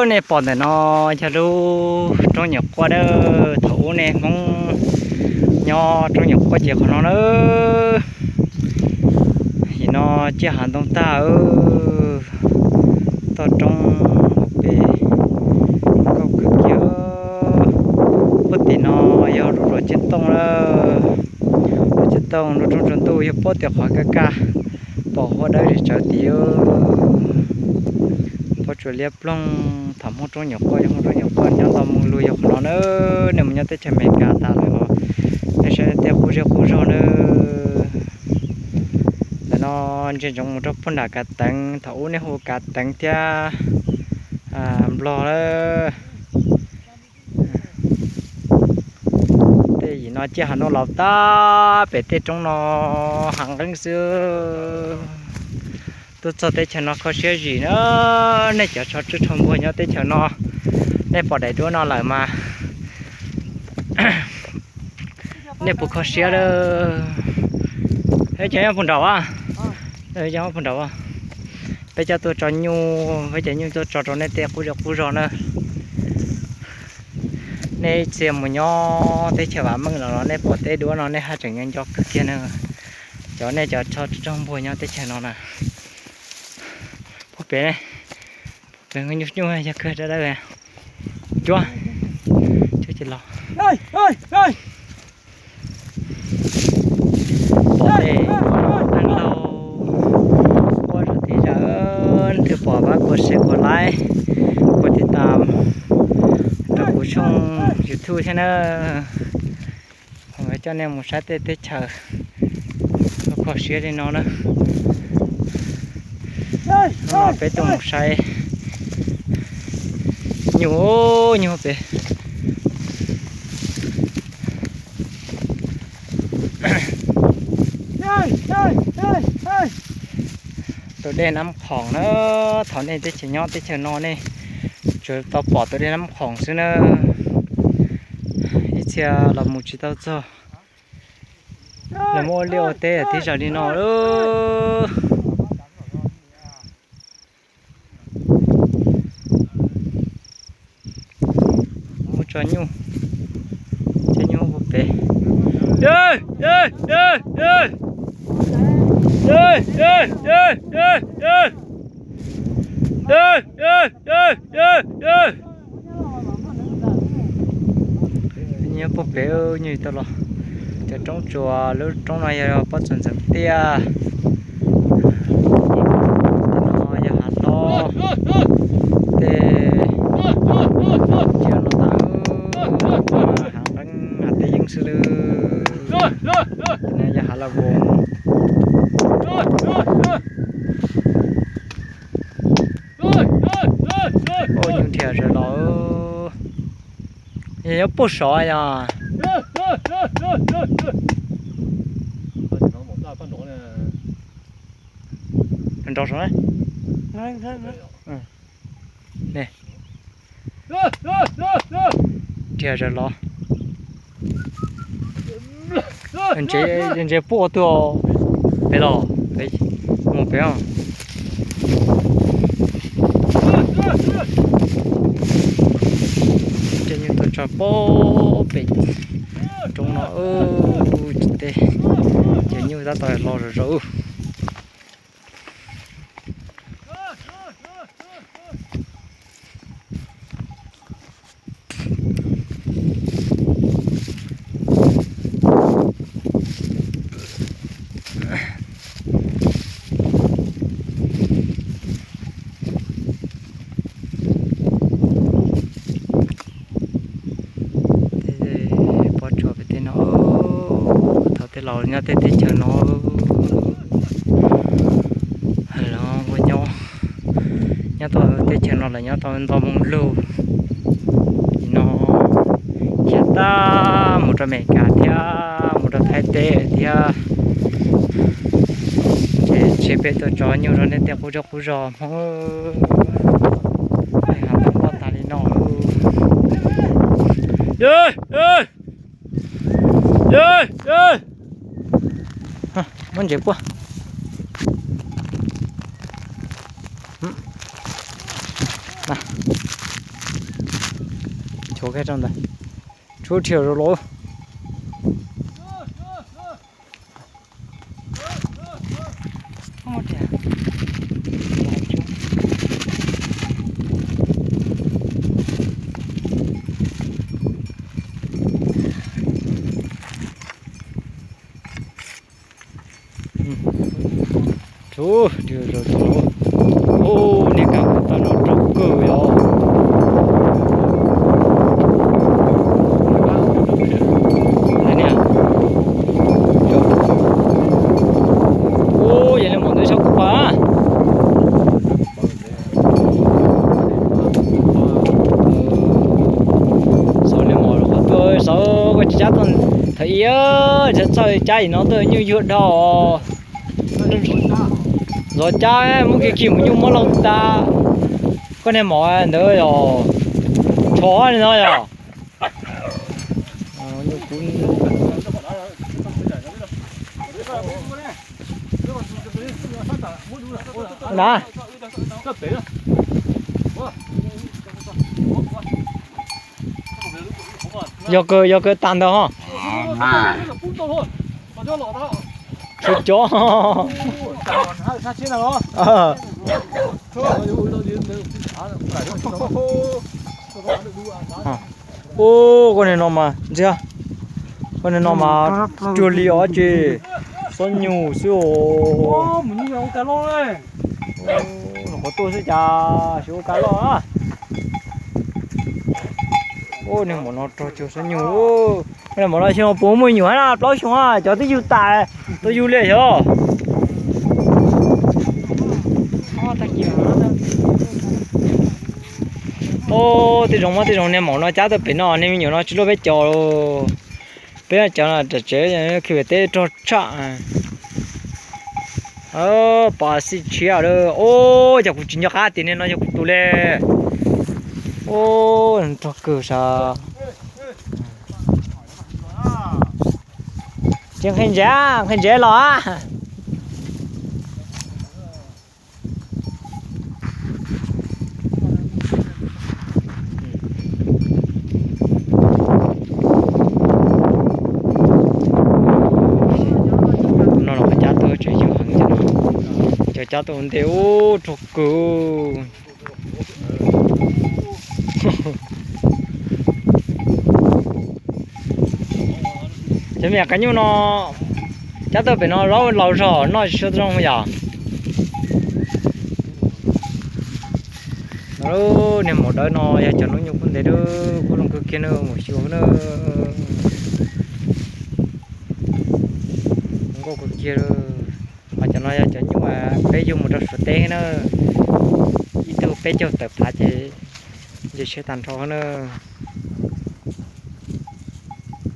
Nej pom ntawm no yog lub roob nyuam quaj na. Thaum ub nej Hmoob nyob roob nyuam quaj ces qhov no na. Yim no ciaj hav ntoo tag, toj roob pem kauj kawg kiag. Puag tim no yog lub Ruam Ciaj Tooj na. Ruam Ciaj Tooj lub roob tsaus ntuj yog puag tim qhov kaj kaj pom huab dawb zig tsawv tid. Pob tsuas liab ploog. Thaum Hmoob roob nyuam quaj yog Hmoob roob nyuam quaj nyob tau moo lug yog qhov no na. Nej mus nyob teb chaws Amelikas tas lawm los nej saib tej qub zej qub zog na. Ntawm no ntsia ntsoov mus rau puag nram Kav Teev, thaum ub nej hu Kav Teev thiab Nplog lawm. Tej yim no ciaj hav ntoo laus tag, pem tej roob no hav nqeeb xwb. Tuaj txog teb chaws no kho siab zim na. Nej cov tsho tswb tsho npuag nyob teb chaws no, nej pom daim duab no lawm mas nej puas kho siab lawm? Peb cov nyob puag nraud, cov nyob puag nraud, peb coj tuaj tso nyuj, peb cov nyuj tuaj tso rau nej tej qub zej qub zog na. Nej ib txhia mus nyob teb chaws vam meej los nej pom tej duab no nej haj tseem nco nco kawg kiag na. Cov nej cov tsho tswb tsho npuag nyob teb chaws no na. Puag pem, pem nyuj nyuj yog kawg dawb dawb. Cuab, cuab ces los. Pom tej neeg laug quaj zom tib zog, leej twg pom pab kuv share, kuv like, kuv tiv tam rau kuv tshooj YouTube thiab na. Coj nej mus saib tej teb chaws kho siab li no na. Hnub no peb tuaj mus saib nyuj, nyuj pem tus dej Nab Khoom na. Thaum nej teb chaws nyob teb chaws no nej tsuas tau pom tus dej Nab Khoom xwb na. Ib txhia los mus tsis tau txog, los muaj ua liaj ua teb tib zog li no. Mus tso nyuj, tso nyuj puag pem. Nyob puag pem nyuj tau los. Cov roob tsuas, lub roob no yog pob txha ntxeev tiaj. Tej no yog hav hlob, tej cia no tas, hav nqeeb hav teb yeeb xwb lawm. Tej no yog hav la voos. Ua nyuj nrhiav zaws los, nyob puag saud yog. Nrov saud ne. Nrhiav zaws los. Ntse puag twg pem los, mus pem os. Ces nyuj tuaj tso puag pem roob no, tsis teb, ces nyuj tab tom los zom zaws. Pob tsuas pem tej no, thaum tej laus nyob tej teb chaws no, los ua nyob, nyob tau teb chaws no lawm nyob tau ntau moo lug. Nim no khiav tag mus rau Amelikas thiab mus rau Thaib teb thiab. Ces ntshe peb tuaj tso nyuj rau nej tej qub zej qub zog Hmoob, hav ntoo loj tas li no. Muab ntsev puag. Nchuav kiag rau ntawd, tshuav rhiav rau los. Tshuav rhiav rau los. Ub, niag kab kuv tau no rog kawg yom. Niam, ub, yog li mom ntawd saib kuv pab. Xauv li mom los qhov tuaj, xauv koj tsis cab tuaj thaum ub, txhawj cab ib no tuaj nyuj yuag dhau. Ntxov cab muab kiag khi mus nyuj muab laug tas. Koj niag mom ntawd yog tsho li no yog. Na, yog kawg, yog kawg tag ntawd ho. Tshuav cov. Ub, koj niag no mas ntxiag, koj niag no mas cuag li os ces xob nyug xwb os. Qhov tuaj xwb cas tsis ua kas loj na. Ub, niag mom no rog cuag xob nyug. Niag mom no xyoo puas muaj me nyuam na, plaub xyoo na, cov twb yug tas, tau yug li xyov. Ub, tej zoo mas tej zoo niag mom no cab tuaj pem no, niag me nyuam no tsis luaj peb cov. Peb cov no tam tsev khi pem teb rog tshaj. Pom xij tshiab lawm. Ub, yog kuv tsis nco qab tias niag no yog kuv tus li. Ub, rog kawg sav. Tsis nqhis ntsev, nqhis ntsev los. No los cab tuaj tsev yug heev, cov cab tuaj ua ntej ub rog kawg. Cov me nyuam qab nyuj no cab tuaj pem no zaub laus zog noj tsis tshua zoo yom. Niag maum dawb no yog cov noob nyuj kub ntev dawb kuj zoo kawg kiag na, mus xyuas na. Nkauj kawg kiag. Ho cov no yog cov nyuj peb yug mus rau Suav teb na, ib tug peb caug tawm phav ces nce siab tag nrho na.